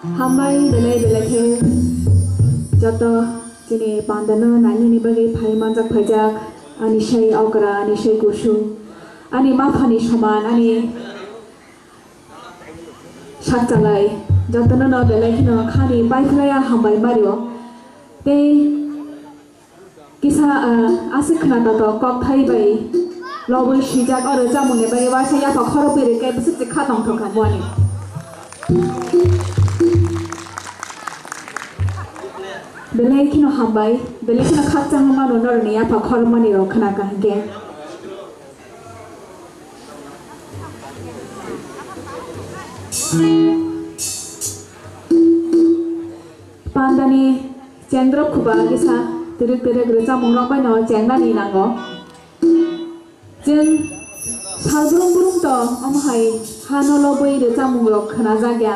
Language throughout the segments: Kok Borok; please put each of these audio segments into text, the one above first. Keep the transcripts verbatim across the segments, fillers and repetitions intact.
Hambai belai belai khe joto chini pandano nainani bagwi phai manjak phaijak ani sai okra, ani sai kusu, ani maphani soman, ani sakchalai jotono no belai kheno khani paiphlaiya hambai mario. Tei kisa, ah, aswk khna tato kokthai bai lobwi swijak oro chamungni bagwi waisa yapha khorokwi rwkhe bwswk se kha tongthok kha buani. Belai kheno hambai, belai kheno khakchangma mano norokni yapha khorokmani rok khna kha hinkhe. Pandani chendrok khuba kisa twrwk twrwk rwchapmung rok bai no chengnani nango. Chwng sal brum brum to omo hai hano lobwi rwchapmung rok khwnajak ya.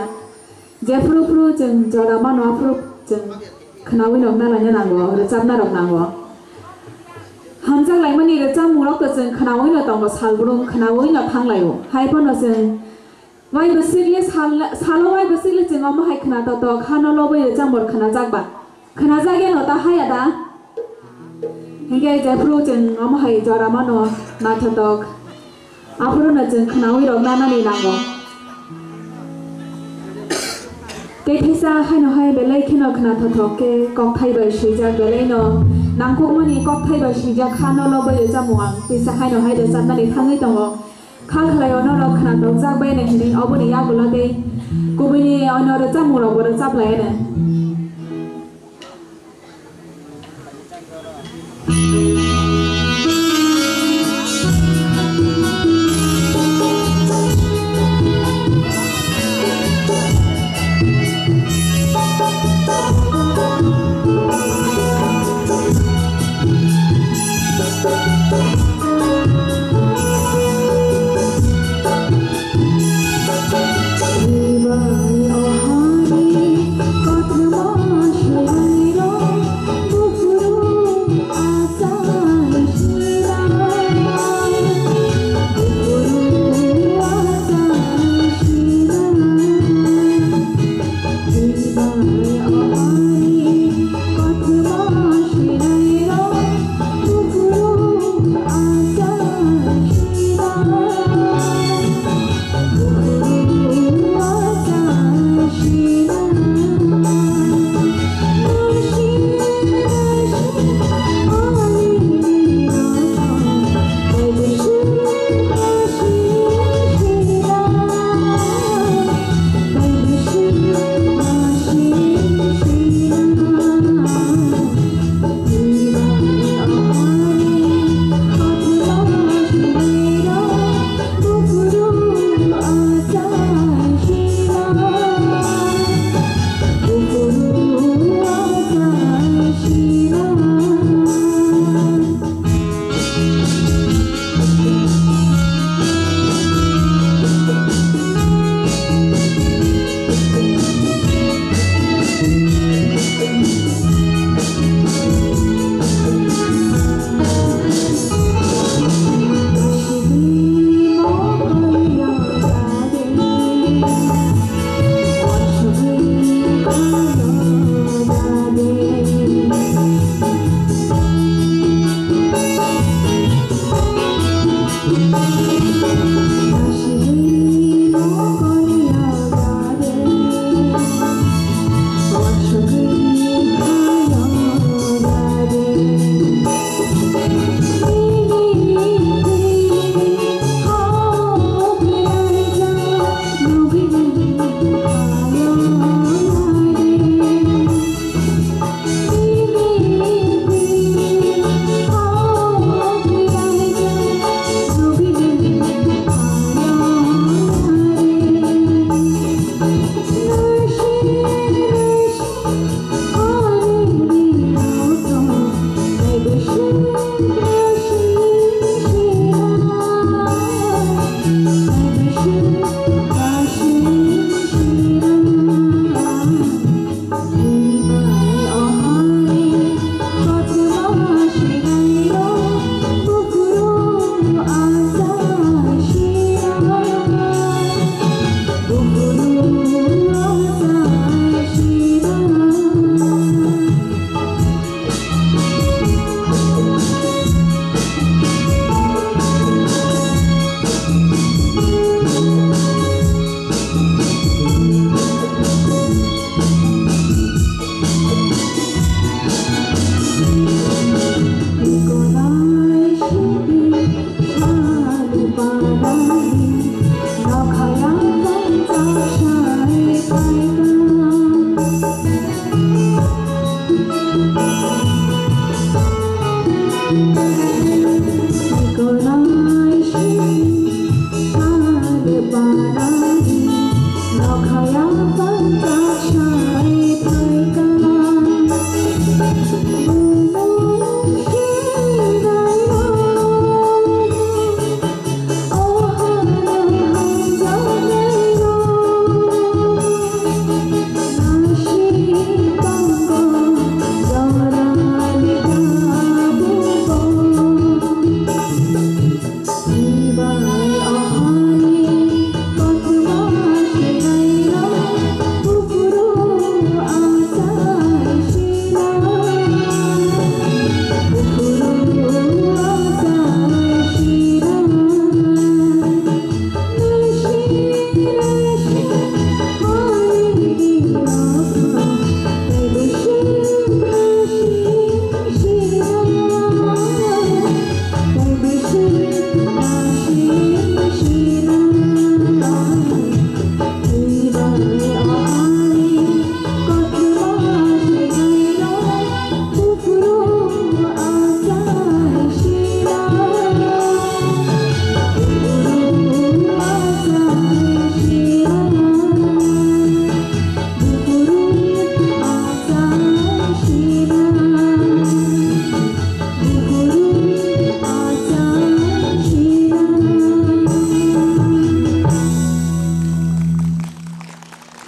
Jephru phru chwng jora mano aphuru chwng khwnawi rok nalaina nango, rwchapna rok nango. Hamjak laimani rwchapmung rok to chwng khwnawi no tongo, sal brum khwnawi no thanglaio. Hai phano chwng Wai bwswkle sal-, salo wai bwswkle chwng omo hai khna totok hano lobwi rwchapmung khwnajak ba? Khwnajak ya no ta haya da? Hinkhe jephru chwng omo hai jora mano naithotok. Aphuru no chwng khwnawi rok nanani nango. Tei theisa haino hai belai kheno khna thothok khe kokthai bai swijak belai no nangkukmani kokthai bai swijak hano lobwi rwchapmung ang teisa haino hai rwchapnani thangwi tongo. Kha khlaio norok khna tokjak bai nai hinwi oboni yagulo tei kubuni ono rwchapmung rokbo rwchap lai ano.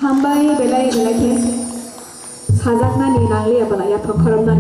Hambai belai belai khe sajaknani nangliya bwla yaphang khoroknani.